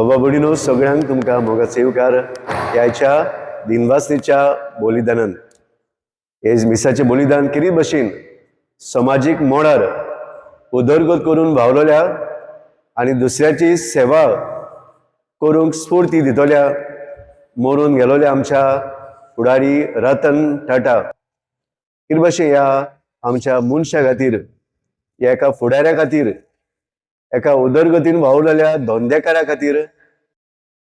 बाबा भयणीनो, सगळ्यांक तुमकां मोगाचो येवकार ह्याच्या दिनवासनीच्या बलिदानान. हे मिसाचें बलिदान केरी भशेन समाजीक मळार उदरगत करून भावलोल्या आनी दुसऱ्याची सेवा करूंक स्फूर्ती दितल्या मरून गेलोल्या आमच्या फुडारी रतन टाटा कितें भशेन ह्या आमच्या मनशा खातीर, ह्या एका फुडाऱ्या खातीर, एका उदरगतीन वावुरलेल्या धंदेकारा खातीर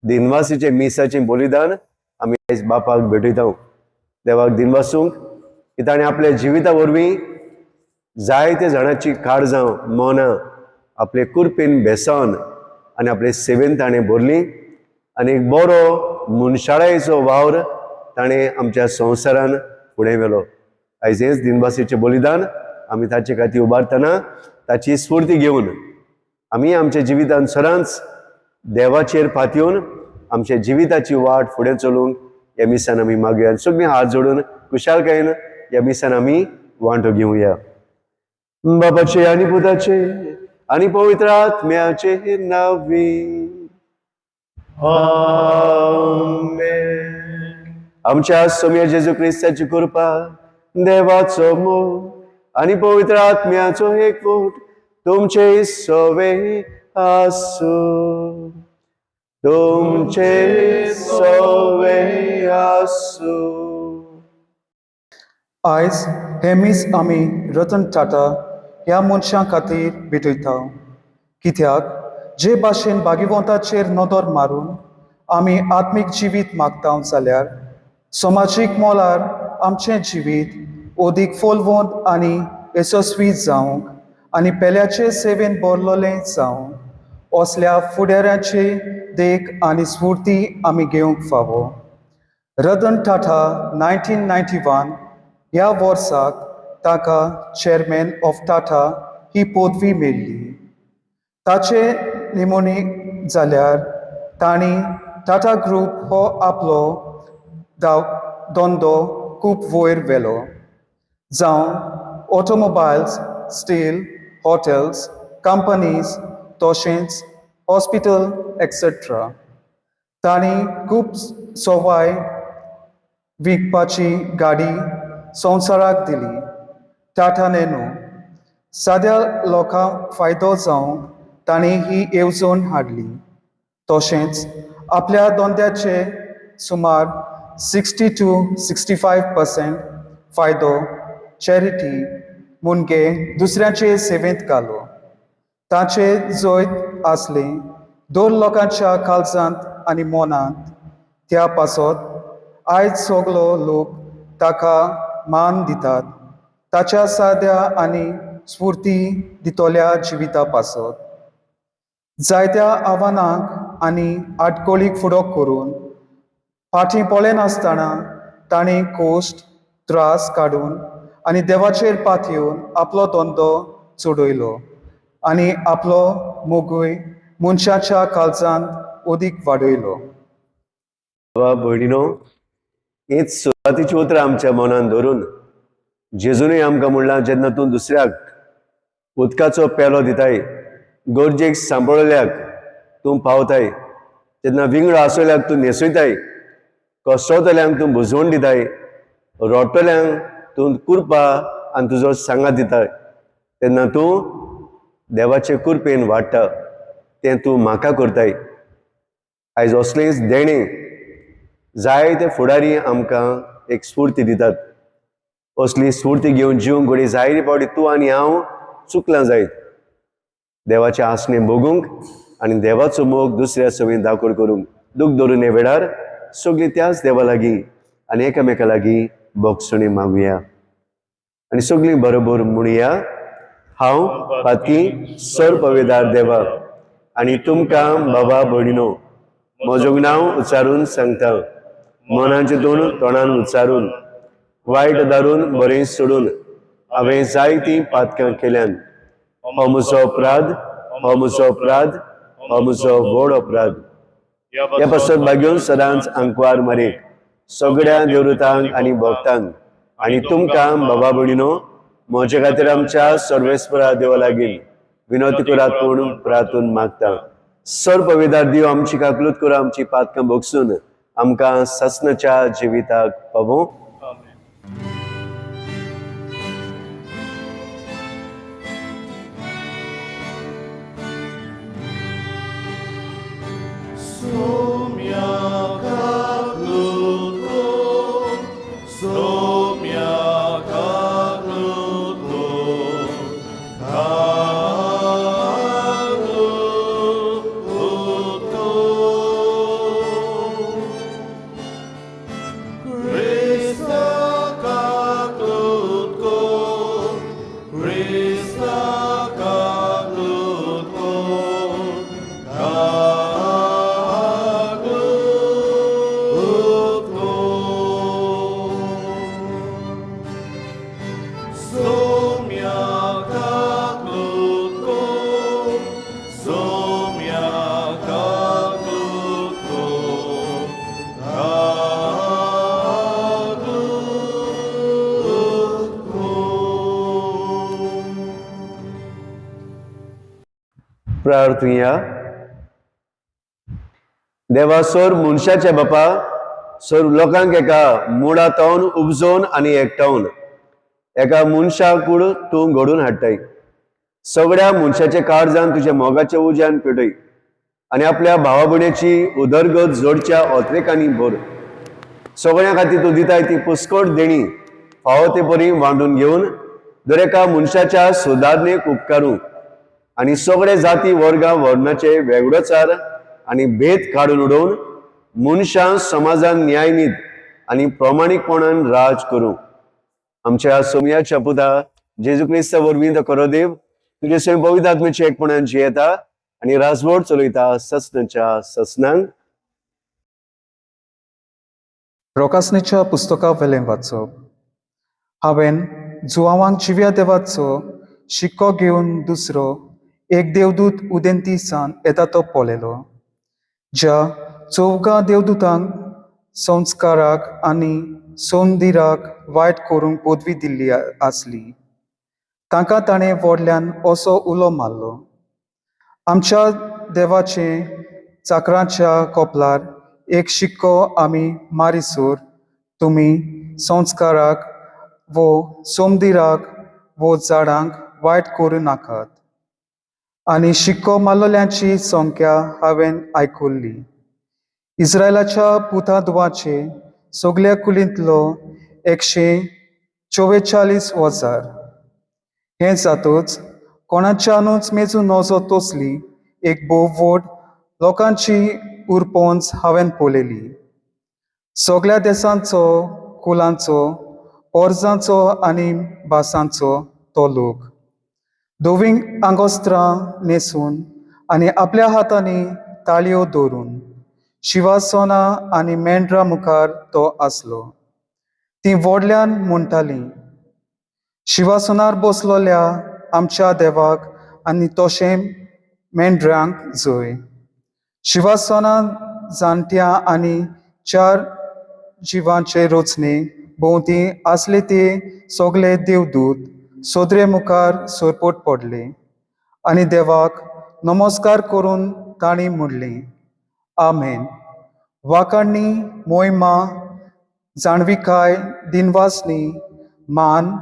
दिनवासीचें मिसाचें बलिदान आमी आयज बापाक भेटयता. देवाक दिनवासूंक की ताणें आपल्या जिविता वरवीं जायते जाणांची काळजां, मनां आपले कुरपेन बेसन आनी आपले सेवेन ताणें भरली आनी एक बरो मनशाळायेचो वावर ताणें आमच्या संवसारान फुडें व्हेलो. आयज हेंच दिनवासीचें बलिदान आमी ताचे खातीर उबारतना ताची स्फूर्ती घेवन आमी आमच्या जिवितान सदांच देवाचेर पातयेवन आमच्या जिविताची वाट फुडें चलूंक ह्या मिसान आमी मागुया. सगळीं हात जोडून खुशालकायेन ह्या मिसान आमी वांटो घेवया. बापाचे आनी पुताचे आनी पवित्र आत्म्याचे नांवी आमेन. आमच्या सोम्या जेजू क्रिस्ताची कृपा, देवाचो मोग आनी पवित्र आत्म्याचो एकवट तुमचे सवे आसूं, तुमचे सवे आसूं. आयज हें मीस आमी रतन टाटा ह्या मनशां खातीर भेटयता, कित्याक जे भाशेन भागिवंताचेर नदर मारून आमी आत्मीक जिवीत मागता जाल्यार समाजीक मोलार आमचें जिवीत अदीक फलवंत आनी येसस्वी जावंक आनी पेल्याचे सेवेन भरलेलें जावंक असल्या फुडाऱ्यांची देख आनी स्फूर्ती आमी घेवंक फावो. रतन टाटा 1991 ह्या वर्साक ताका चेअरमॅन ऑफ टाटा ही पदवी मेळ्ळी. ताचे निमणी जाल्यार तांणी टाटा ग्रूप हो आपलो दाव धंदो खूब वयर व्हेलो, जावं ऑटोमोबायल्स, स्टील, हॉटेल्स, कंपनीज, तशेंच हॉस्पिटल एक्सेट्रा. तांणी खूब सवाय विकपाची गाडी संवसाराक दिली, टाटा नॅनो. साद्या लोकांक फायदो जावंक तांणी ही येवजण हाडली. तशेंच आपल्या धंद्याचे सुमार 60 to 65% फायदो चॅरिटी म्हणजे दुसऱ्यांचे सेवेंत घालो. ताचें जैत आसलें दर लोकांच्या काळजांत आनी मनांत. त्या पासत आयज सगलो लोक ताका मान दितात ताच्या साद्या आनी स्फूर्ती दितल्या जिविता पासत. जायत्या आव्हानांक आनी आडखळीक फुडो करून फाटीं पळयनासतना तांणी कश्ट त्रास काडून आनी देवाचेर पातयेवन आपलो धंदो चडयलो आनी आपलो मोगूय मनशाच्या काळजांत अदीक वाडयलो. बाबा भयणीनो, हीच सुरवातीची उतरां आमच्या मनान धरून जेजूनय आमकां म्हणलां, जेन्ना तूं दुसऱ्याक उदकाचो पेलो दिताय, गरजेक सांबाळल्याक तूं पावताय, जेन्ना विंगडो आसल्याक तूं न्हेसयताय, कसवतल्यांक तूं बुजवण दिताय, रोडटल्यांक तूं कुरपा आनी तुजो सांगात दिताय, तेन्ना तूं देवाचे कुरपेन वाडटा, तें तूं म्हाका करताय. आयज असलेंच देणें जायते फुडारी आमकां एक स्फूर्ती दितात. असली स्फूर्ती घेवन जिवंक घडये जायते फावटी तूं आनी हांव चुकलां जायत. देवाचें आसणें भोगूंक आनी देवाचो मोग दुसऱ्या सवें दाखोड करूंक दूख धरून हे वेळार सगळीं त्याच देवा लागीं आनी एकामेका लागीं भोगसणी मागुया आनी सगळीं बरोबर म्हणुया. हांव पातकी सर्वपवेदार देवा आनी तुमकां बाबा भयणीनो म्हजो नांव उच्चारून सांगता, मनाचे दोन तोंडान उच्चारून, वायट दारून बरें सोडून हांवें जायतीं पातकां केल्यान. हो म्हजो अपराध, हो म्हजो अपराध, हो म्हजो व्हड अपराध. ह्या पासत भाग्योन सदांच आंकवार मारेक, सगळ्या देवदूतांक आनी भक्तांक आनी तुमकां बाबा भयणीनो म्हजे खातीर आमच्या सर्वेस्परा देवा लागीं विनवती करात म्हूण प्रार्थून मागता. सर्व देव आमची काकलूत करून आमची पातकां भोगसून आमकां ससनाच्या जिविताक पावूं. प्रार्थुया. देवा सोर मनशाच्या बापा सोर लोकांक एका मुळा तावन उपजोवन आनी एकटावन एका मनशा कूड तूं घडून हाडटाय. सगळ्या मनशाच्या काळजान तुज्या मोगाच्या उज्यान पेटय आनी आपल्या भावा भयणीची उदरगत जोडच्या ओत्रेकांनी भर. सगळ्यां खातीर तूं दिताय ती पुस्कट देणी फावो ते परी वांटून घेवन दरेका मनशाच्या सुदारणेक उपकारूं आनी सगळे जाती वर्गां वर्णाचे वेगळोचार आनी भेद काडून उडोवन मनशां समाजान न्यायनीत आनी प्रमाणीकपणान राज करूं. आमच्या सोमयाच्या पुता जेजू क्रिस्ता वरवीं तो खरो देव तुजे स्वयं पवित्र आत्म्याच्या एकपणान जियेता आनी राजवट चलयता ससनाच्या ससनांक. रोकासनेच्या पुस्तका वेलें वाचप. हांवें जुवांवांक जिव्या देवाचो शिक्को घेवन दुसरो एक देवदूत उदेंती सान येता तो पळयलो, ज्या चौगां देवदूतांक संस्काराक आनी सोंदिराक वायट करूंक पदवी दिल्ली आसली. तांकां ताणें व्हडल्यान असो उलो मारलो, आमच्या देवाचे चाकरांच्या कपलार एक शिक्को आमी मारिसर तुमी संस्काराक वो सोमदिराक वो झाडांक वायट करूं नाकात. आनी शिक्को मारलेल्यांची संख्या हांवें आयकुल्ली. इस्रायलाच्या पुता धुवाचे सगल्या कुलींतलो 144,000. हें जातच कोणाच्यानूच मेजूं नजो तसली एक भोव व्हड लोकांची उरपोंच हांवें पळयली. सगल्या देसांचो, कुलांचो, पोरजांचो आनी भासांचो तो लोक धवीं आंगोस्त्रां न्हेसून आनी आपल्या हातांनी ताळयो दवरून शिवासना आनी मेंढरा मुखार तो आसलो. ती व्हडल्यान म्हणटाली, शिवासनार बसलोल्या आमच्या देवाक आनी तशें मेंढरांक जय. शिवासना जाणट्या आनी चार जिवांचे रचने भोंवती आसले ते सगळे देवदूत सोदरे मुखार सरपट पडले आनी देवाक नमस्कार करून तांणी म्हणलें, आमेन. वाखाणणी, मोहिमा, जाणविकाय, दिनवासनी, मान,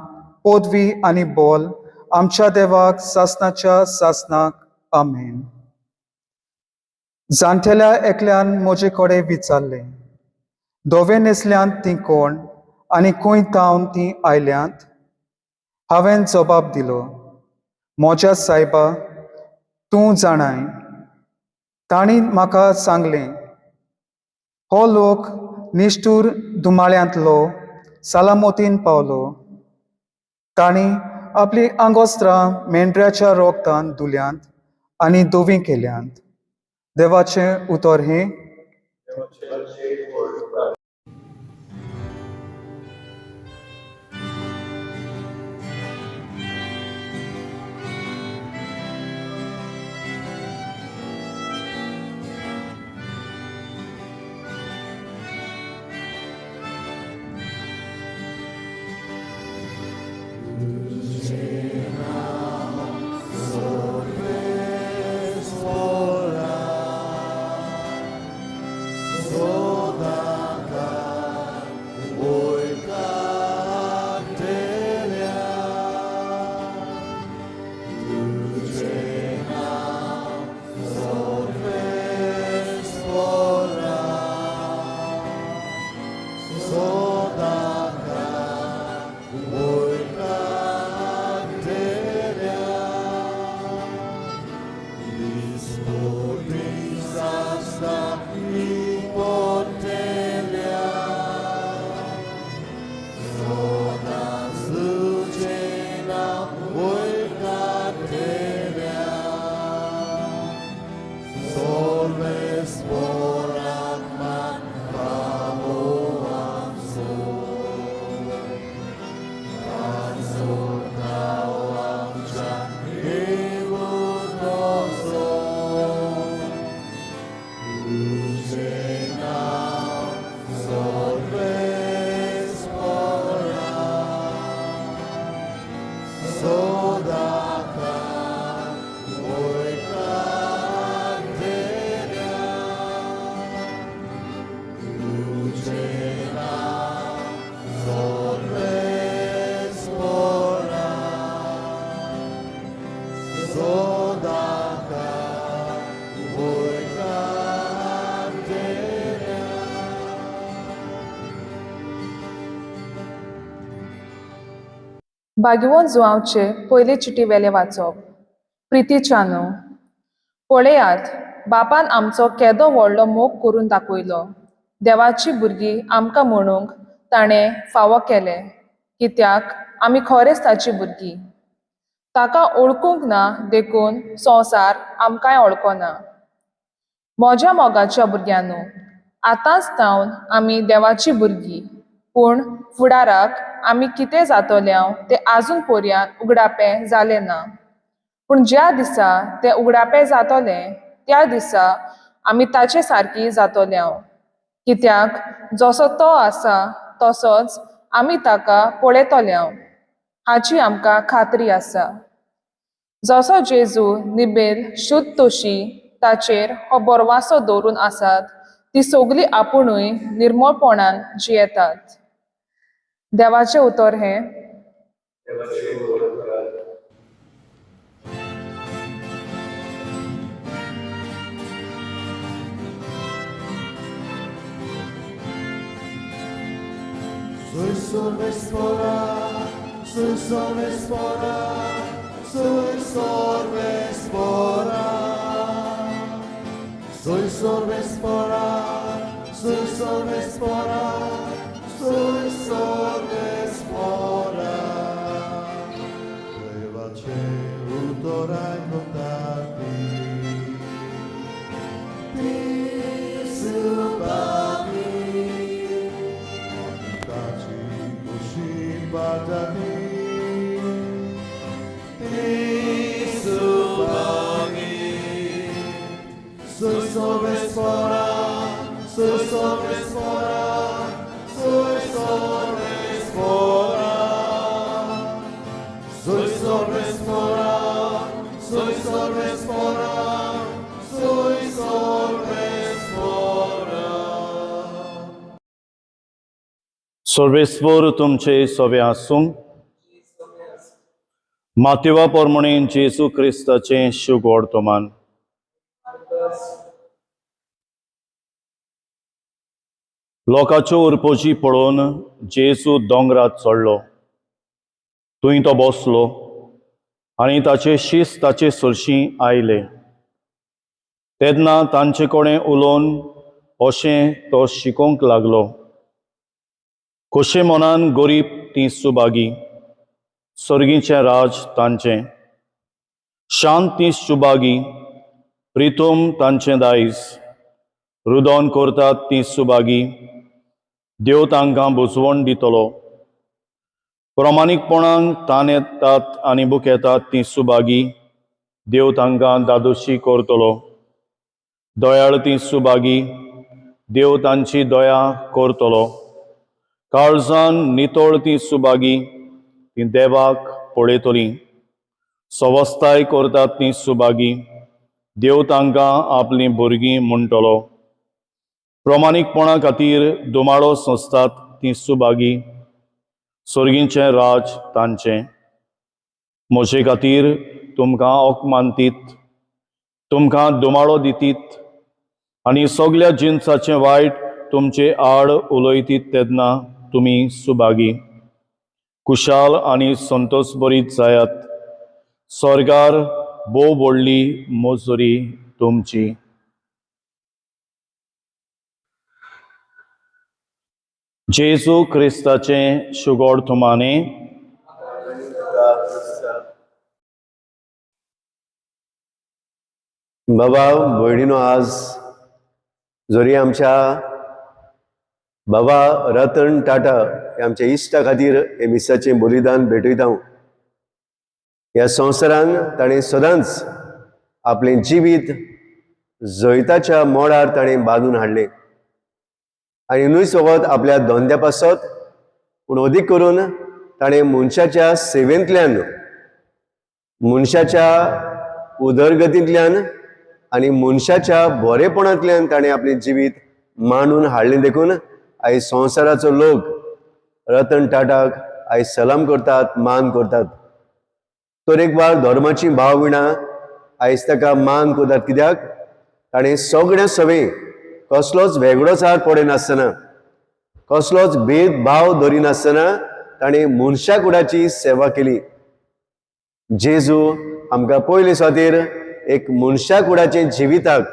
पदवी आनी बोल आमच्या देवाक सासनाच्या सासनाक. आमेन. जाणटेल्या एकल्यान म्हजे कडेन विचारलें, धवे न्हेसल्यांत तीं कोण आनी खंय तावन तीं आयल्यांत? हांवें जबाब दिलो, म्हज्या सायबा तूं जाणाय. तांणी म्हाका सांगलें, हो लोक निश्ठूर धुमाळ्यांतलो सलामतीन पावलो. तांणी आपली आंगोस्त्रां मेंढऱ्याच्या रोगतान धुल्यांत आनी धवीं केल्यांत. देवाचें उतर हें. Vola. भाग्यवंत जुवांवचे पयले चिटी वेले वाचप. प्रितीच्यानो, पळयात, बापान आमचो केदो व्हडलो मोग करून दाखयलो. देवाची भुरगीं आमकां म्हणूंक ताणें फावो केलें, कित्याक आमी खरेंच ताची भुरगीं. ताका ओळखूंक ना देखून संवसार आमकांय ओळखना. म्हज्या मोगाच्या भुरग्यांनो, आतांच तावन आमी देवाची भुरगीं, पूण फुडाराक आमी कितें जातले तें आजून पर्यंत उगडापें जालें ना. पूण ज्या दिसा तें उगडापें जातलें त्या दिसा आमी ताचे सारकी जातले, कित्याक जसो तो आसा तसोच आमी ताका पळयतले हाची आमकां खात्री आसा. जसो जेजू निबेल शुद्ध तशी ताचेर हो बरवासो दवरून आसात ती सगळीं आपुणूय निर्मळपणान जियेतात. देवाचें उतर हें. Soy sorve spora, soy sorve spora, soy sorve spora. Soy sorve spora, soy sorve spora, soy sorve spora. देवाचे उतर आयकताती, ती सुभागी, ताची खुशी बाजाती, ती Subhagi. Soy sorve spora, soy sorve spora, soy sorve spora. Soy sorve spora, soy sorve spora, soy sorve spora. सर्वेस्पर तुमचे सोबे आसूं. मातेवा प्रमाणे जेजू क्रिस्ताचें शुभ वर्तमान. लोकांच्यो उरपोजी पळोवन जेजू दोंगरात चडलो. थंय तो बसलो आनी ताचे शीस ताचे सरशीं आयले. तेन्ना तांचे कडेन उलोवन अशें तो शिकोवंक लागलो. खोशे मनान गरीब ती सुभागी, सर्गीचें राज तांचें. शांत ती सुभागी, प्रितम तांचें दायज. रुदोन करतात ती सुभागी, देव तांकां बुजवण दितलो. प्रमाणीकपणान ताण येतात आनी बुकेतात ती सुभागी, देव तांकां दादोशी करतलो. दयाळ ती सुभागी, देव तांची दया करतलो. काळजान नितळ ती सुभागी, ती देवाक पळयतली. सवस्ताय करतात ती सुभागी, देव तांकां आपलीं भुरगीं म्हणटलो. प्रमाणीकपणा खातीर दुमाळो सोंसतात ती सुभागी, सर्गीचें राज तांचें. म्हजे खातीर तुमकां अपमानतीत, तुमकां दुमाळो दितीत आनी सगल्या जिनसाचें वायट तुमचे आड उलयतीत तेन्ना तुमी सुभागी. कुशाल आनी संतोश बरीत जायात, स्वर्गार भोव व्हडली मजुरी तुमची. जेजू क्रिस्ताचें शुगोड तुमाने. बाबा भयणीनो, आज जरी आमच्या बाबा रतन टाटा हे आमच्या इश्टा खातीर हे मिसाचें बलिदान भेटयता. ह्या संवसारान ताणें सदांच आपलें जिवीत जैताच्या मोडार ताणें बांदून हाडलें आनी न्हय फकत आपल्या धंद्या पासत पूण अदीक करून ताणें मनशाच्या सेवेंतल्यान, मनशाच्या उदरगतींतल्यान आनी मनशाच्या बरेपणांतल्यान ताणें आपलें जिवीत मांडून हाडलें. देखून आयज संवसाराचो लोक रतन टाटाक आयज सलाम करतात, मान करतात. तरेकवार धर्माची भावविणां आयज ताका मान करतात, कित्याक ताणें सगळें सवे कसलोच वेगळोचार पडयनासतना, कसलोच भेदभाव धरिनासतना ताणें मनशा कुडाची सेवा केली. जेजू आमकां पयले सुवातेर एक मनशा कुडाचे जिविताक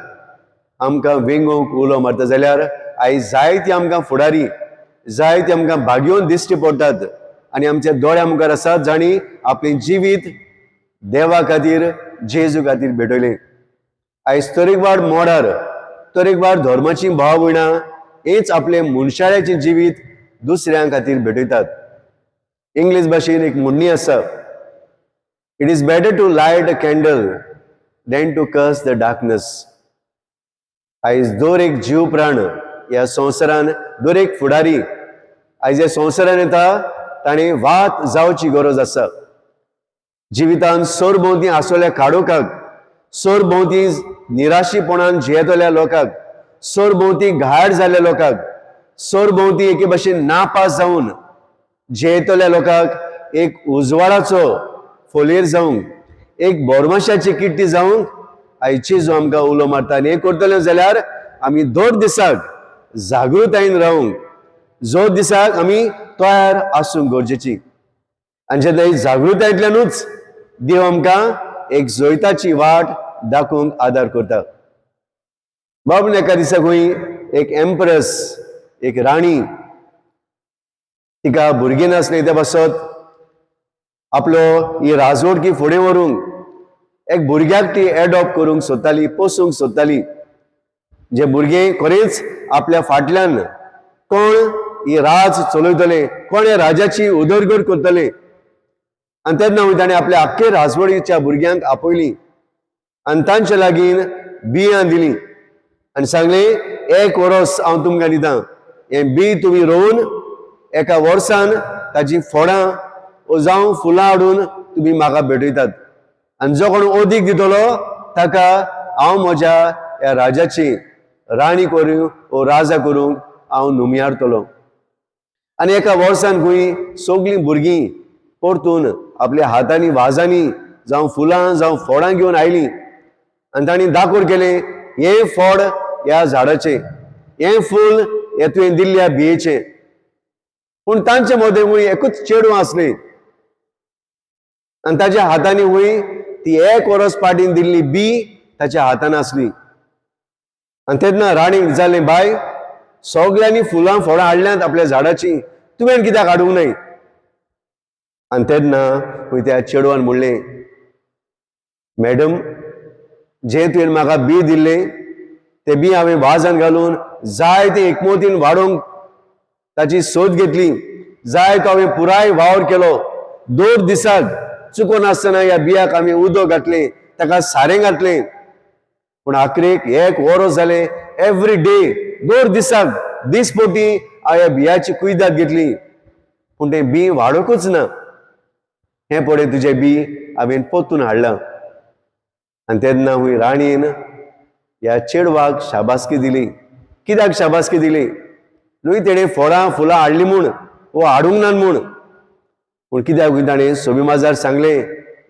आमकां वेंगोवंक उलो मारता जाल्यार आयज जायती आमकां फुडारी, जायती आमकां भाग्योवन दिश्टी पडटात आनी आमच्या दोळ्या मुखार आसात जांणी आपलें जिवीत देवा खातीर, जेजू खातीर भेटयलें. आयज तरेकवार मोडार, तरेकवार धर्माची भाव भयणां हेच आपलें मनशाळ्याचें जिवीत दुसऱ्यां खातीर भेटयतात. इंग्लीश भाशेन एक म्हणणी आसा, it is better to light a candle than to curse the darkness. आयज दर एक जीव प्राण ह्या संवसारान, दर एक फुडारी आयज ह्या संवसारान येता ताणें वात जावची गरज आसा. जिवितान सरभोंवती आसलेल्या काडोकाक, सरभोंवती निराशीपणान जियेतल्या लोकांक, सरभोंवती घायाळ जाल्ल्या लोकांक, सरभोंवती एके भाशेन नापास जावन जियेतल्या लोकांक एक उजवाडाचो फोलेर जावंक, एक बोरमाशाची किट्टी जावंक आयची जो आमकां उलो मारता. आनी हें करतले जाल्यार आमी दर दिसाक जागृतायेन रावंक, जो दिसाक आमी तयार आसूंक गरजेची. आनी जेन्ना ही जागृतायेंतल्यानूच देव आमकां एक जैताची वाट दाखोवंक आदार करता. बाबून एका दिसा खंय एक एम्प्रस, एक राणी, तिका भुरगीं नासली, त्या पासत आपलो ही राजवटकी फुडें व्हरूंक एक भुरग्याक ती एडॉप्ट करूंक सोदताली, पोसूंक सोदताली. जे भुरगें खरेंच आपल्या फाटल्यान कोण ही राज चलयतले, कोण ह्या राजाची उदरगत करतले. आनी तेन्ना ताणें आपल्या आख्खे राजवडीच्या भुरग्यांक आपयलीं आनी तांच्या लागीं बियां दिलीं आनी सांगलें, एक वरोस हांव तुमकां दितां, हें बी तुमी रोवन एका वर्सान ताची फळां ओ जावं फुलां हाडून तुमी म्हाका भेटयतात आनी जो कोण अदीक दितलो ताका हांव म्हज्या ह्या राजाची राणी करूं ओ राजा करूंक हांव नुमयारतलो. आनी एका वर्सान खंय सगळीं भुरगीं परतून आपल्या हातांनी वाजांनी जावं फुलां जावं फळां घेवन आयलीं आनी तांणी दाखोवन केलें, हें फळ ह्या झाडाचें, हें फूल हें तुवें दिल्ल्या बियेचें. पूण तांचे मदें खंय एकूच चेडूं आसलें आनी ताच्या हातांनी खंय ती एक वरस पाटीन दिल्ली बी ताच्या हातान आसली. आनी तेन्ना राणीक जालें, बाय सगल्यांनी फुलां फळां हाडल्यांत आपल्या झाडाचीं, तुवें कित्याक हाडूंक न्हय? आनी तेन्ना खंय त्या चेडवान म्हणलें, मॅडम, जें तुवें म्हाका बी दिल्लें तें बी हांवें वाजान घालून जाय तें एकमोतीन वाडोवंक ताची सोद घेतली, जाय तो हांवें पुराय वावर केलो, दर दिसाक चुकोनासतना ह्या बियाक आमी उदक घातलें, ताका सारें घातलें, पूण आखरेक एक वरोस जालें, एवरी डे दर दिसाक दिसपोटी हांव ह्या बियाची कुयदाद घेतली, पूण तें बी वाडोकूच ना. हें पळय तुजें बी हांवें पोतून हाडलां. आनी तेन्ना हुंय राणयेन ह्या चेडवाक शाबासकी दिली. कित्याक शाबासकी दिली? न्हय तेणें फळां फुलां हाडलीं म्हूण वो हाडूंक ना म्हूण, पूण कित्याक ताणें सोबी माजार सांगलें,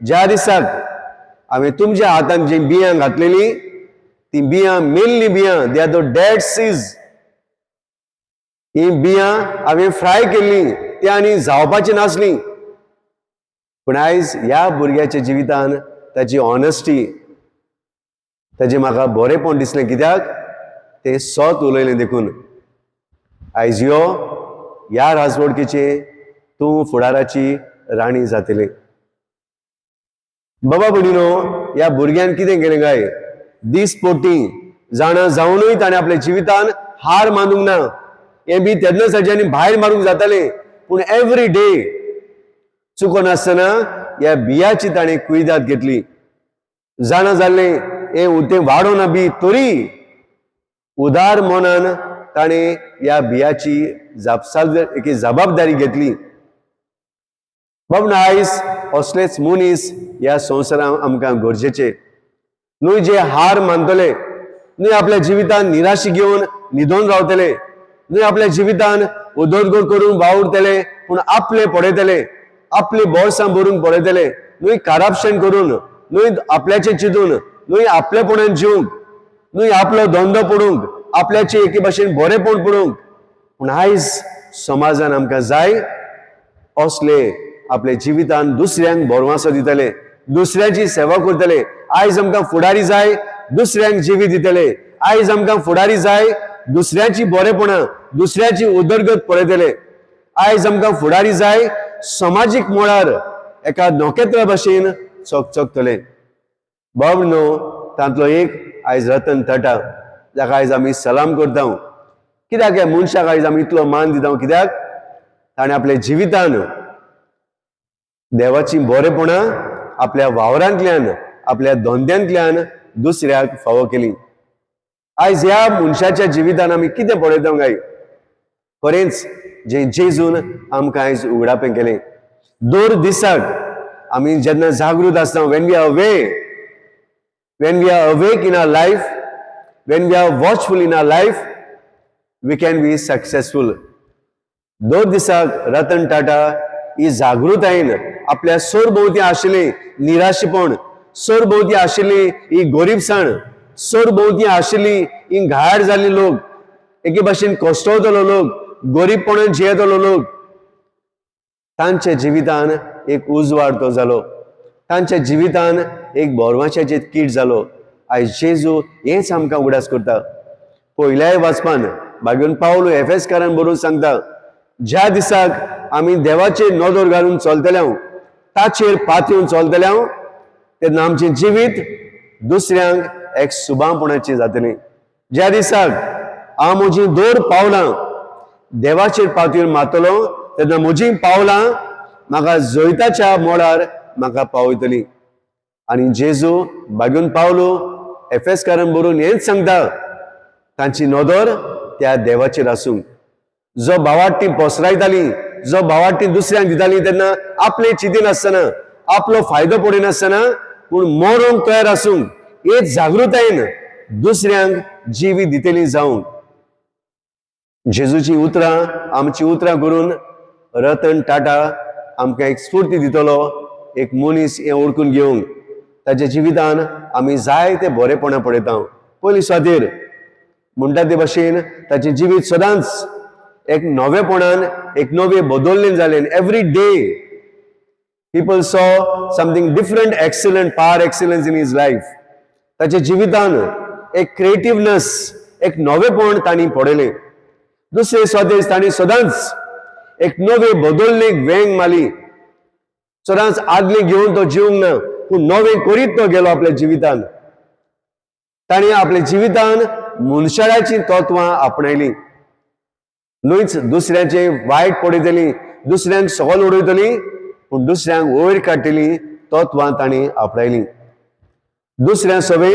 ज्या दिसाक हांवें तुमच्या हातान जीं बियां घातलेलीं तीं बियां मेल्लीं बियां, they are the dead seeds, हीं बियां हांवें फ्राय केल्लीं ती आनी जावपाची नासलीं, पूण आयज ह्या भुरग्याच्या जिवितान ताची ऑनेस्टी, ताचें म्हाका बरेंपण दिसलें, कित्याक तें सत उलयलें देखून. आयज यो ह्या राजवडकीचे तूं फुडाराची राणी जातली. बाबा भयणीनो, ह्या भुरग्यान कितें केलें काय, दीस पोटी जाणा जावनूय ताणें आपल्या जिवितान हार मानूंक ना. हें बी तेन्ना ताच्यांनी भायर मारूंक जातालें, पूण एवरी डे चुकोनासतना ह्या बियाची ताणें कुयदाद घेतली. जाणा जाल्लें हें तें वाडोना बी, तरी उदार मनान ताणें ह्या बियाची जापसाल एक जबाबदारी घेतली. बाबा आयज असलेच मनीस ह्या संवसारांत आमकां गरजेचे न्हय, जे हार मानतले न्हय, आपल्या जिवितान निराशी घेवन न्हिदोन रावतले न्हय, आपल्या जिवितान उदरगत करून वावुरतले पूण आपले पळयतले, आपली बोळसां भरून पळयतले न्हय, करप्शन करून न्हय, आपल्याचें चिंतून न्हय, आपलेपणान जिवंक न्हय, आपलो धंदो पडूंक, आपल्याचे एके भाशेन बरेंपण पडूंक. पूण आयज समाजान आमकां जाय असले आपल्या जिवितान दुसऱ्यांक भरवासो दितले, दुसऱ्याची सेवा करतले. आयज आमकां फुडारी जाय, दुसऱ्यांक जिवीत दितले. आयज आमकां फुडारी जाय, दुसऱ्याची बरेपणां, दुसऱ्याची उदरगत पळयतले. आयज आमकां फुडारी जाय, समाजीक मळार एका नखेत्रा भशेन चकचकतले. बाब न्हू, तांतलो एक आयज रतन टाटा, जाका आयज आमी सलाम करता. कित्याक ह्या मनशाक आयज आमी इतलो मान दिता? कित्याक ताणें आपल्या जिवितान देवाची बरेपणां आपल्या वावरांतल्यान, आपल्या धंद्यांतल्यान दुसऱ्याक फावो केली. आयज ह्या मनशाच्या जिवितान आमी कितें पळयता काय? खरेंच जें जेजून आमकां आयज उगडापें केलें. दर दिसाक आमी जेन्ना जागृत आसता, when we are awake in our life, when we are watchful in our life, we can be successful. दर दिसाक रतन टाटा ही जागृतायेन आपल्या सरभोंवती आशिल्ली निराशेपण, सरभोंवती आशिल्ली ही गोरीबसाण, सरभोंवती आशिल्ली ही घायाळ जाल्ली लोक, एके भाशेन कश्टवतलो लोक, गोरीबपणान जियेतलो लोक, तांच्या जिवितान एक उजवाड तो जालो, तांच्या जिवितान एक बोरवाच्याचेर कीट जालो. आयज जेजू हेंच आमकां उगडास करता. पयल्याय वाचपान भाग्योन पावलो एफेसकारान बरोवन सांगता, ज्या दिसाक आमी देवाचेर नदर घालून चलतले, ताचेर पातयेवन चलतले, तेन्ना आमचें जिवीत दुसऱ्यांक एक सुबापणाचें जातलें. ज्या दिसाक हांव म्हजी दोर पावलां देवाचेर पातयेवन मारतलो, तेन्ना म्हजीं पावलां म्हाका जैताच्या मोडार म्हाका पावयतली. आनी जेजू बागून पावलो एफेसकारान बरोवन हेंच सांगता, तांची नदर त्या देवाचेर आसूंक. जो भावाटी पसरायताली, जो भावाटी दुसऱ्यांक दिताली, तेन्ना आपले चिंतिनासतना, आपलो फायदो पळयनासतना, पूण मरोंक तयार आसूंक एक जागृतायेन दुसऱ्यांक जिवी दितली जावंक. जेजूची उतरां आमची उतरां करून रतन टाटा आमकां एक स्फूर्ती दितलो, एक मनीस हें ओळखून घेवंक. ताच्या जिवितान आमी जायते बरेपणां पळयता. पयली स्वातीर म्हणटा ते भाशेन ताचें जिवीत सदांच एक नवेपणान, एक नवे बदललें जालें. Every day people saw something different, excellent, par excellence in his life. ताच्या जिवितान एक क्रिएटिवनस, एक नवेपण तांणी पळयलें. दुसरे स्वातीर तांणी सदांच एक नवे बदलणे वेंग मारली. सदांच आदले घेवन तो जिवंक ना, पूण नवें करीत तो गेलो आपल्या जिवितान. ताणें आपल्या जिवितान मनशाळाचीं तत्वां आपणायलीं. न्हूच दुसऱ्याचे वायट पळयतली, दुसऱ्यांक सकल उडयतली, पूण दुसऱ्यांक वयर काडटली तत्वां ताणें आपणायलीं. दुसऱ्या सवय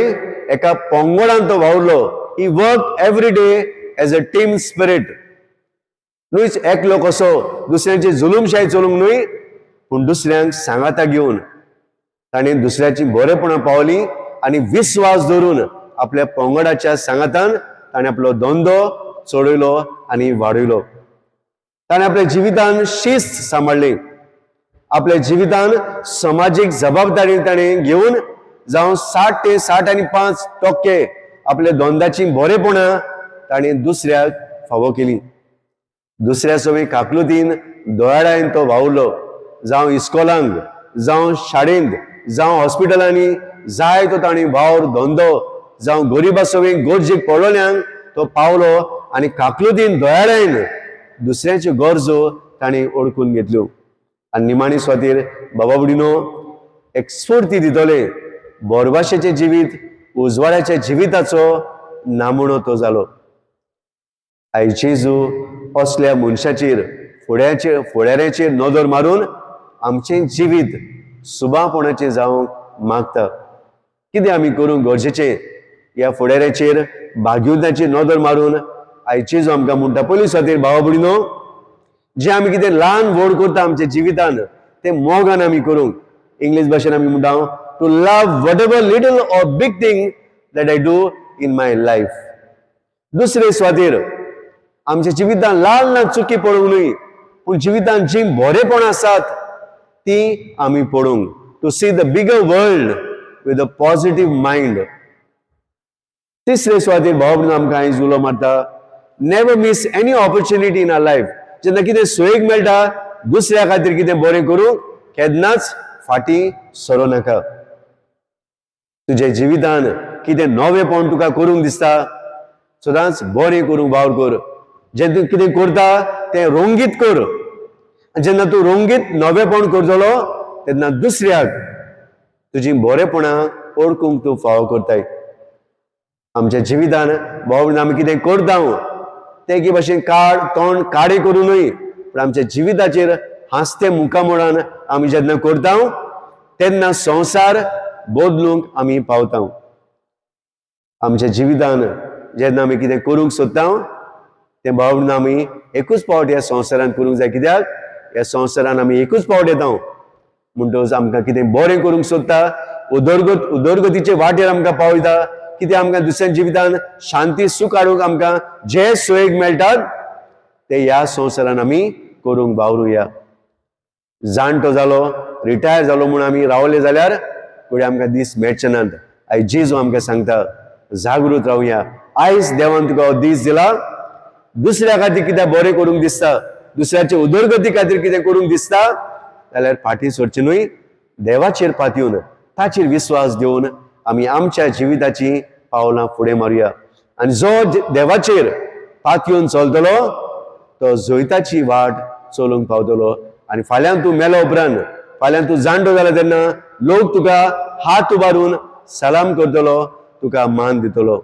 एका पंगडान तो वावुरलो. He work every day as a team spirit. न्हूच एकलो कसो दुसऱ्यांची जुलूमशाय चलूंक न्हय, पूण दुसऱ्यांक सांगाता घेवन ताणें दुसऱ्याची बरेपणां पावली आनी विस्वास दवरून आपल्या पंगडाच्या सांगातान ताणें आपलो धंदो चडयलो आनी वाडयलो. ताणें आपल्या जिवितान शिस्त सांबाळ्ळी. आपल्या जिवितान समाजीक जबाबदारी ताणें घेवन जावं 60 ते 60.5% आपल्या धंद्याची बरेपणां ताणें दुसऱ्याक फावो केली. दुसऱ्या सवय काकलुतीन, दोळ्यान तो वावुरलो. जावं इस्कोलांक, जावं शाळेंत, जावं हॉस्पिटलांनी जाय तो ताणें वावर धंदो, जावं गरिबा सवय गरजेक पडलेल्यांक तो पावलो आनी काकलुतीन, दयाळायन दुसऱ्याच्यो गरजो ताणें ओळखून घेतल्यो. आनी निमाणी स्वातीर बाबा बुडिनो एक स्फूर्ती दितले, बोरभाशेचें जिवीत उजवाडाच्या जिविताचो नामुणो तो जालो. आयज जेजू असल्या मनशाचेर, फुड्याचेर, फुडाऱ्याचेर नदर मारून आमचें जिवीत सुबापणाचें जावंक मागता. कितें आमी करूंक गरजेचें? ह्या फुडाऱ्याचेर, भाग्यवंताचेर नदर मारून आयज जेजू आमकां म्हणटा, पयलीं स्वातीर भावा भयणीनो, जें आमी कितें ल्हान व्हड करता आमच्या जिवितान, तें मोगान आमी करूंक. इंग्लीश भाशेन आमी म्हणटा, to love whatever little or big thing that I do in my life. दुसरे स्वातीर आमच्या जिवितान ल्हान ल्हान चुकी पडूंक न्हय, पूण जिवितान जीं बरेपण आसात ती आमी पळोवंक, to see the bigger world with a positive mind. तिसरे सुवातेर भाव आमकां आयज उलो मारता, never miss any opportunity in our life. जेन्ना कितें सोयीक मेळटा दुसऱ्या खातीर कितें बरें करूंक केन्नाच फाटीं सरूं नाका. तुज्या जिवितान कितें नवेंपण तुका करूंक दिसता सदांच बरें करूंक वावर कर. जें तूं कितें करता तें रोंगीत कर. जेन्ना तूं रोंगीत नवेंपण करतलो तेन्ना दुसऱ्याक तुजी बरेपणां ओळखूंक तूं फावो करताय. आमच्या जिवितान भाव आमी कितें करता तें की भाशेन काड तोंड काडे करूं न्हय, पूण आमच्या जिविताचेर हांसते मुखामोडान आमी जेन्ना करता तेन्ना संवसार बदलूंक आमी पावता. आमच्या जिवितान जेन्ना आमी कितें करूंक सोदता तें भाव आमी एकूच पावट ह्या संवसारान करूंक जाय. कित्याक ह्या संवसारान आमी एकूच पावट येता म्हणटकच आमकां कितें बरें करूंक सोदता, उदरगतीचे वाटेर आमकां पावयता, कितें आमकां दुसऱ्या जिवितान शांती सूख हाडूंक आमकां जे सोयेक मेळटात ते ह्या संवसारान आमी करूंक वावरुया. जाणटो जालो, रिटायर जालो म्हूण आमी रावले जाल्यार फुडें आमकां दीस मेळचे नात. आयज जेजू आमकां सांगता जागृत रावया. आयज देवान तुका हो दीस दिला, दुसऱ्या खातीर कितें बरें करूंक दिसता, दुसऱ्याचे उदरगती खातीर कितें करूंक दिसता जाल्यार फाटीं सरचें न्हय. देवाचेर पातयेवन ताचेर विस्वास दिवन आमी आमच्या जिविताची पावलां फुडें मारुया. आनी जो देवाचेर पातयेवन चलतलो तो जैताची वाट चलूंक पावतलो. आनी फाल्यां तूं मेलो उपरांत, फाल्यां तूं जाणटो जाला तेन्ना लोक तुका हात उबारून सलाम करतलो, तुका मान दितलो.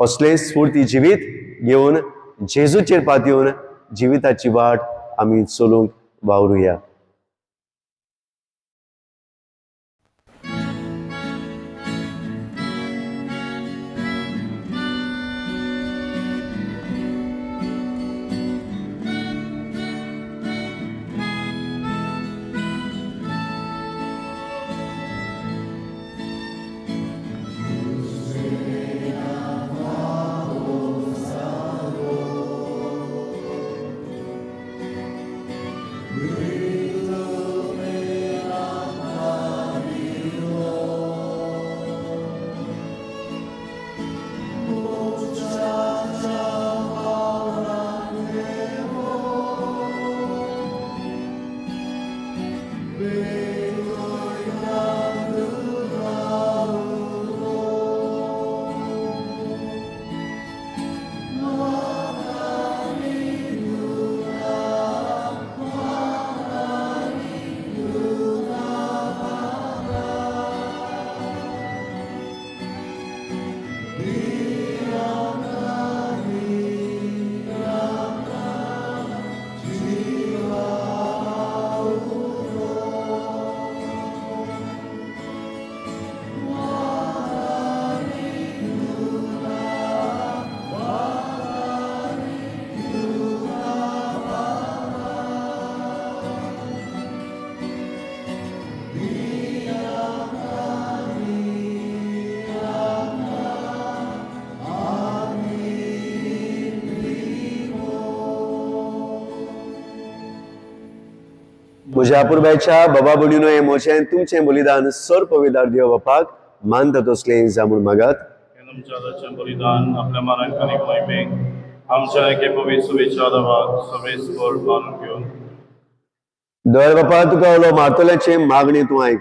असलें स्फूर्ती जिवीत घेवन जेजूचेर पातयेवन जिविताची वाट आमी चलूंक वावरुया. म्हज्या पुरबायच्या बाबा भयणीनो, हें म्हजें तुमचें बलिदान सर पविदार देव बापाक मानता तसलें जा म्हूण मागात. तुमच्या बलिदान आपल्या मनाक आनी मोहिमेक आमच्या एके पवित्र शुभेच्छा देवाक सवेस्पर मानून घेवन. दर बापा, तुका उलो मारतल्याचे मागणी तूं आयक,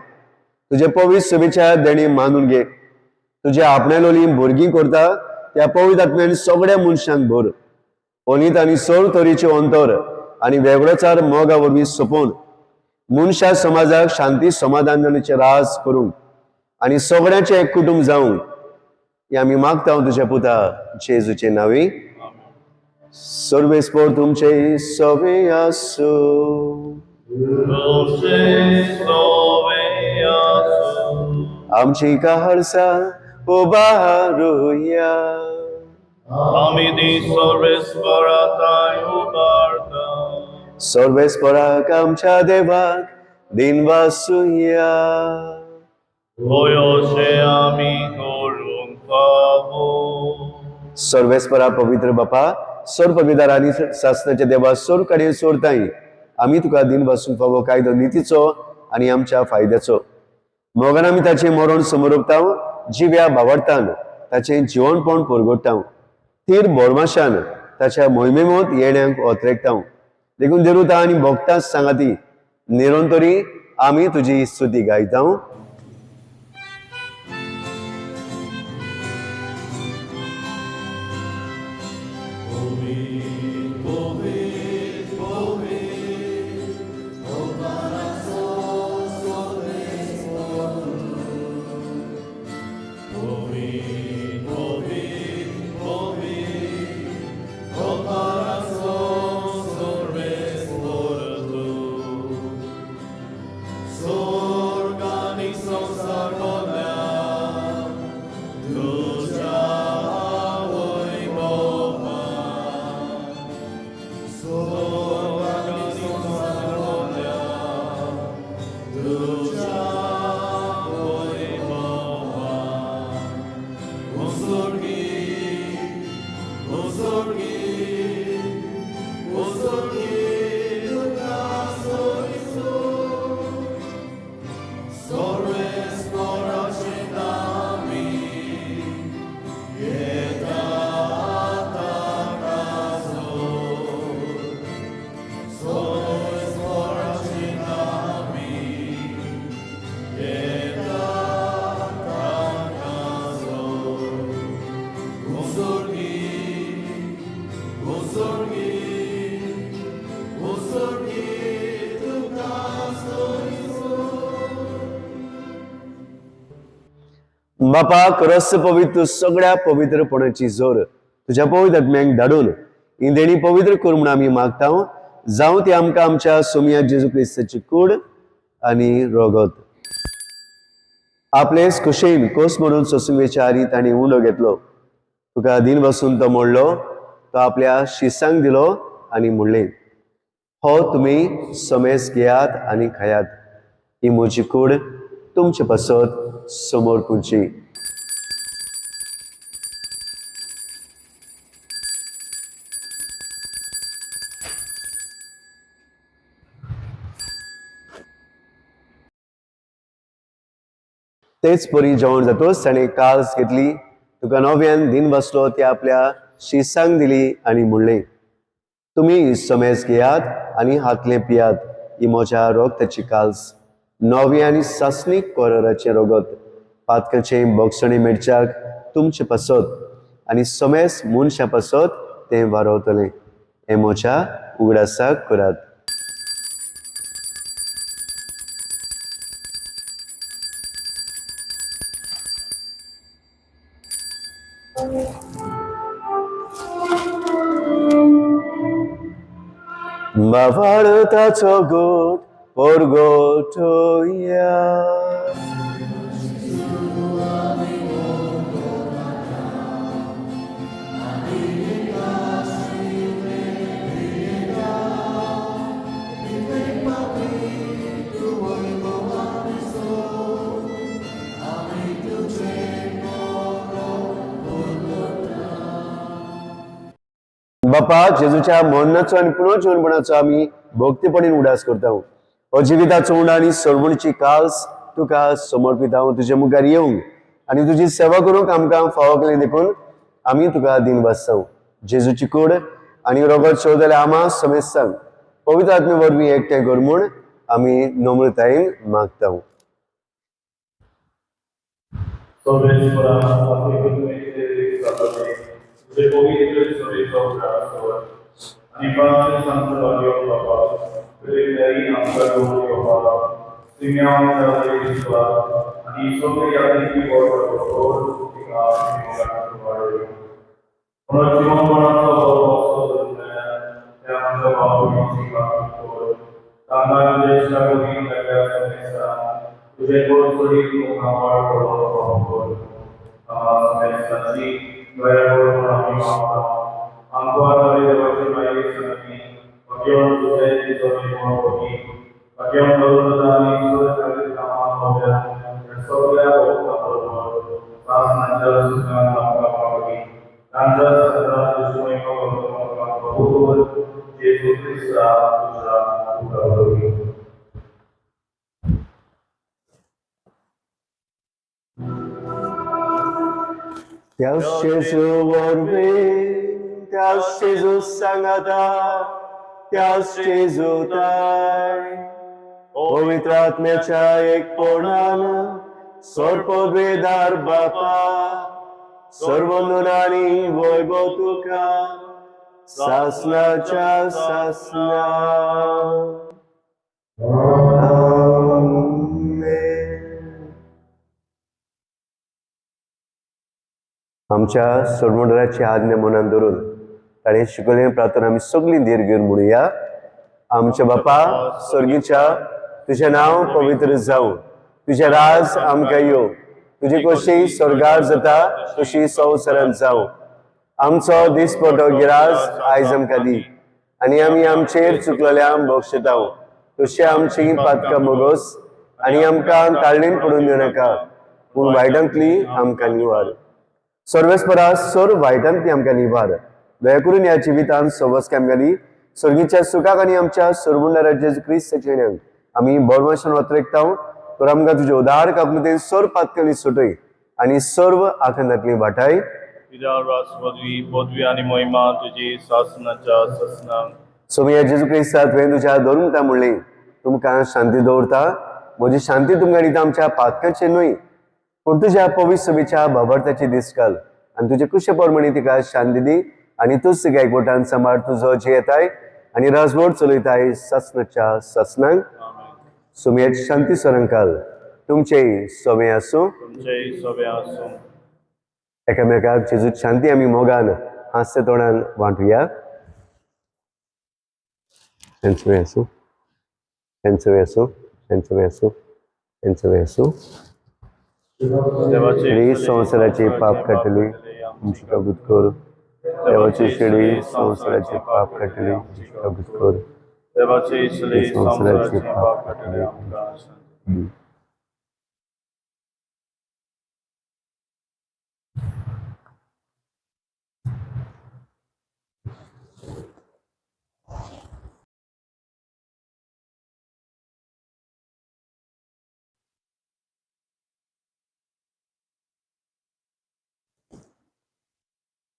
तुजे पवित्र शुभेच्छा देणी मानून घे. तुजे आपणालोली भुरगीं करता त्या पवित्र आत्म्यान सगळ्या मनशांक भर. ओनीत आनी सोळ तरेचे अंतर आनी वेगळोचार मोगा वरवीं सोंपोवन मनशा समाजाक शांती समाधानाचे राज करूंक आनी सगळ्यांचें एक कुटुंब जावंक हें आमी मागता तुज्या पुता जेजूचे नांवी. सर्वेस्पर तुमचे सवे आसूं. आमची काहरसा उबारुया. आमी ती सर्वेस्पराताय उबारता. सर्वेस्पराक आमच्या देवाक दिन वासुया. होय आमी करूंक फावो. सर्वेस्परा पवित्र बापा, सोर पविदार आनी सासनाच्या देवा, सोर कडेन सोरताय आमी तुका दिन वासूंक फावो कायदो नितीचो आनी आमच्या फायद्याचो. मोगान आमी ताचें मरण समरोपता, जिव्या भावार्थान ताचें जिवनपण परगोडटा, थीर बोरमाशान ताच्या मोहिमेमोत येण्यांक ओतरेकता. देखून देरुता आनी भोगता सांगाती निरंतरी आमी तुजी स्तुती गायता. बापा करस पवित्र सगळ्या पवित्रपणाची जोर तुझ्या पवित्र आत्म्यांक धाडून ही देणी पवित्र कर म्हूण आमी मागता. जावं ती आमकां आमच्या सोमया जेजू क्रिस्ताची कूड आनी रोगत. आपलेच खोशेन कोस म्हणून सोसूंक आरी तांणी उंडो घेतलो. तुका दीन बसून तो मोडलो, तो आपल्या शिसांक दिलो आनी म्हणलें, हो तुमी समेस घेयात आनी खायात, ही म्हजी कूड तुमचे पासत समोर पुंची. तेच परी जेवण जातोच ताणें काल्स घेतली, तुका नव्यान दिन बसलो, ती आपल्या शिसांक दिली आनी म्हणलें, तुमी समेस घेयात आनी हातलें पियात, ही म्हज्या रोगताची काल्स, नवी आनी सासणीक कोराचें रोगत, पातकाचें बोगसणी मेळच्याक तुमचे पासत आनी समेस मनशां पासत तें वारवतलें. हें म्हज्या उगडासाक करात. बाबाळताचो गोट परगोटोया. बापा जेजूच्या मरणाचो आनी पुनर्जीवनपणाचो आमी भक्तीपणीन उडास करता. हो जिविताचो उंडो आनी सरवणची काल्स तुका समर्पिता. तुजे मुखार येवंक आनी तुजी सेवा करूंक आमकां फावो केली देखून आमी तुका दीन भासता. जेजूची कूड आनी रोगत शोधले आमा समेस्तांक पवित्र आत्मे वरवीं एकठांय कर म्हूण आमी नम्रतायेन मागता. त्या जेजू वरवीं, त्या जेजू सांगाता, त्याच जेजूताय पवित्र आत्म्याच्या एकपणान सर्पवेदार बापा सर्व नुनानी वैभव तुका सासनाच्या सासना. आमेन. आमच्या सोडमंडळाची आज्ञा मनान धरून ताणें शिकयल्ले प्रार्थना आमी सगळीं धीर घेवन म्हणुया. आमच्या बापा स्वर्गीच्या, तुजें नांव पवित्र जावं, तुजें राज आमकां येवं, तुजी कशी स्वर्गार जाता तशी संवसारांत जावं. आमचो दिसपटो गिराज आयज आमकां दी आनी आमी आमचेर चुकलेल्या बक्षताव तशी आमची पातकां मोगोस आनी आमकां ताळणीन पडून दिवं नाका, पूण वायटांतली आमकां निवार. सर्वेस्परा सर्व वायटांतली आमकां निवार. दया करून ह्या जिवितांत सवस आमकां दी स्वर्गीच्या सुखाक आनी आमच्या सरमुंडारा जेजू क्रिस्ताच्या न्यायान आमी बरमाशन वत्रेकताव. तर आमकां तुजे उदार काकलुतेन सर्व पातकांनी सुटय आनी सर्व आखंदांतली वाटाय. पदवी पदवी आनी महिमा तुजी सासनाच्या सासनाक. सोमया जेजू क्रिस्ता, तुवें तुज्या धरून म्हणलें तुमकां शांती दवरता, म्हजी शांती तुमकां दिता, आमच्या पातकांचेर न्हय पूण तुज्या पवित्र सभेच्या बाबर्थाची दीस घाल आनी तुजे कुशे प्रमाणे तिका शांती दी आनी तूच तिका एकवटान सांबाळ तुजो जियेताय आनी राजवट चलयताय सासनाच्या सासनाक. सोमयाची शांती सरंकाल तुमचेय सोमे आसूं. तुमचेय सोबे आसूं. एकामेकाक जेजू शांती आमी मोगान हास्य तोंडान वांटुया. तेंचो आसूं, तेंचो आसूं, तेंचो आसूं, तेंचो आसूं. शेळी संवसाराचे पाप काडटली आमची कबूत कर. देवाची शेळी संवसाराचे पाप काडटली आमची कबूत कर. देवाचे शेळी संवसाराचे संवसाराचे पाप पाप काडटली काडटले आमकां शांती.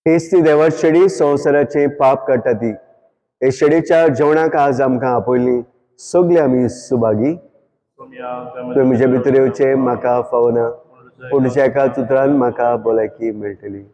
हीच ती देवा शेळी संवसाराचे पाप काडटा ती. हे शेळीच्या जेवणाक आज आमकां आपयली सगळीं आमी सुभागी. तुवें म्हजे भितर येवचें म्हाका फावना, पूण तुज्या एकाच उतरान म्हाका भलायकी मेळटली.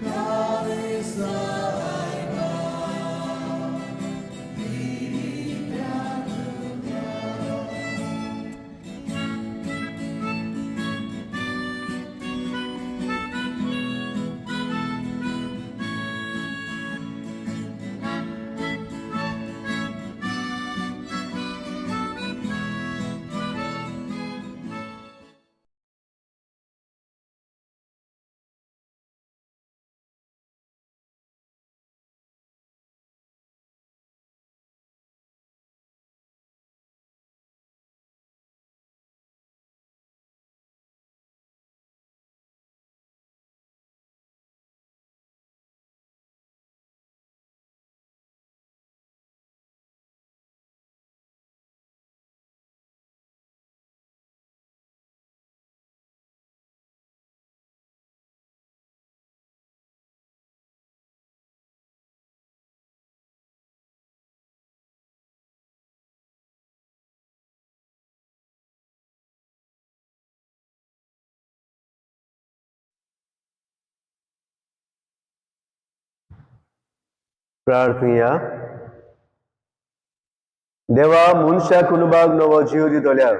God. प्रार्थया. देवा, मनशाक कुणबाक नवो जीव दितल्या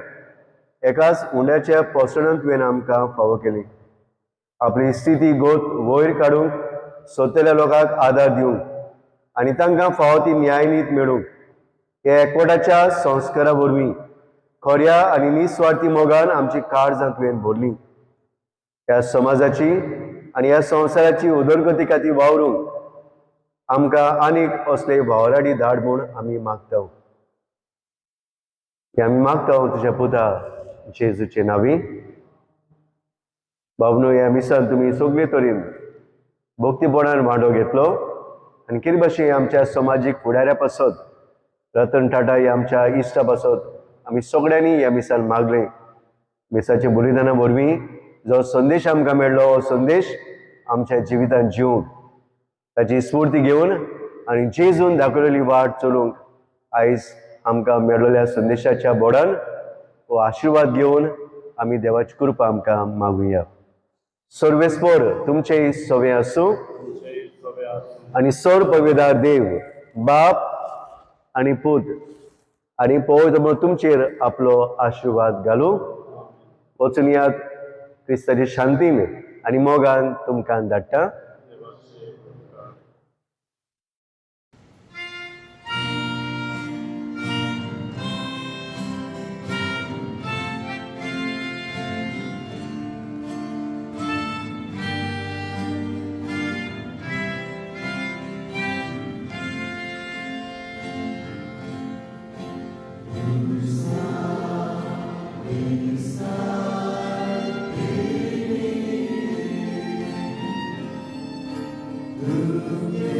एकाच उंड्याच्या पोसणांत तुवें आमकां फावो केली. आपली स्थिती गोत वयर काडूंक सोदतल्या लोकांक आदार दिवंक आनी तांकां फावो ती न्यायनीत मेळूंक हे एकवटाच्या संस्कारा वरवीं खऱ्या आनी निस्वार्थी मोगान आमची काळजां तुवें भरली. ह्या समाजाची आनी ह्या संवसाराची उदरगती खातीर वावरूंक आमकां आनीक असले वावराडी धाड म्हूण आमी मागता. हे आमी मागता तुज्या पुता जेजूचे नांवी. बाबनो, ह्या मिसान तुमी सगळे तरेन भक्तीपणान वांटो घेतलो आनी कितें भाशेन आमच्या समाजीक फुडाऱ्या पासत रतन टाटा ह्या आमच्या इश्टा पासत आमी सगळ्यांनी ह्या मिसान मागलें. मिसाच्या बलिदाना वरवीं जो संदेश आमकां मेळ्ळो हो संदेश आमच्या जिवितांत जिवंक ताची स्फूर्ती घेवन आनी जेजून दाखयलेली वाट चलूंक आयज आमकां मेळ्ळल्या संदेशाच्या बोडान हो आशिर्वाद घेवन आमी देवाची कृपा आमकां मागुया. सर्वेस्पर तुमचें सवें आसूं आनी सर पविदार देव बाप आनी पूत आनी पवित्र तुमचेर आपलो आशिर्वाद घालूं. वचून यात क्रिस्ताचे शांतीन आनी मोगान तुमकां धाडटा. Amen.